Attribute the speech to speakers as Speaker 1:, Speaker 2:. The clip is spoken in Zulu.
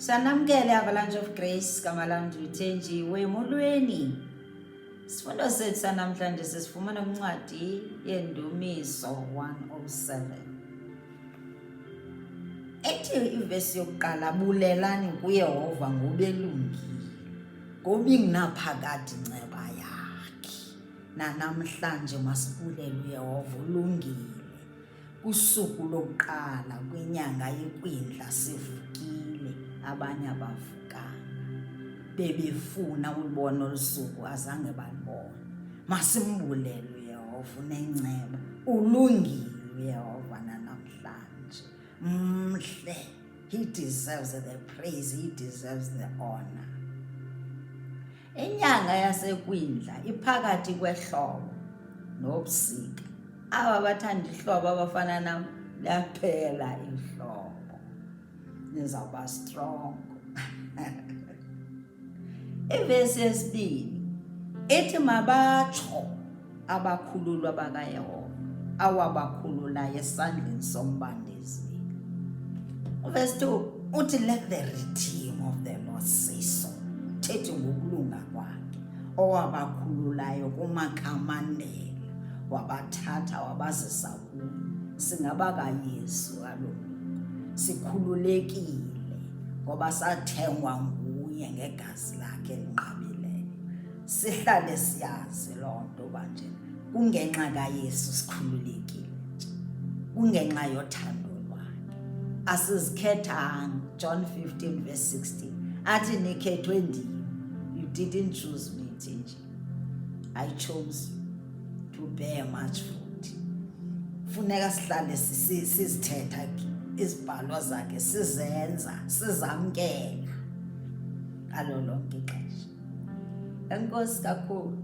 Speaker 1: Sanamkele Avalanche of Grace gama lam ndiwuthenjiwe molweni. Sifundo sethu sanamhlanje sisifumana kwincwadi yeNdumiso 107. Ethi ivesi yokuqala bulelani kuYehova ngobelungile, ngoba ingunaphakade inceba yakhe. Nanamhlanje masibulele uYehova ulungile. Kusuku lokuqala kwinyanga yeKwindla sivukile, abanye abavukanga. Bebefuna ulibona olu suku azange balibone. Masimbulele uYehova unenceba, ulungile uYehova nanamhlanje. Mhle, he deserves the praise, he deserves the honor. Inyanga yasekwindla iphakathi kwehlobo nobusika. Aba bathanda ihlobo abafana nam liyaphela ihlobo. Nizawuba strong. Ivesi yesibini ithi mabatsho abakhululwa bakaYehova awabakhululayo esandleni sombandezeli. Uvesi 2 uthi let the redeemed of the Lord say so. Thethi ngokulunga kwakhe owabakhululayo kumakhamandela wabathatha wabazisa kuye. SingabakaYesu kaloku sikhululekile ngoba sathengwa nguye ngegazi lakhe elinqabileyo. Sihlale siyazi loo nto uba nje kungenxa kaYesu sikhululekile nje, kungenxa yothando lwakhe. Asizikhethanga. John 15 verse 16 athi nikhethwe ndim, you didn't choose me nje, I chose you to bear much fruit. Funeka sihlale sizithetha izibhalo zakhe, sizenza, sizamkela ngalo lonke ixesha. Enkosi kakhulu.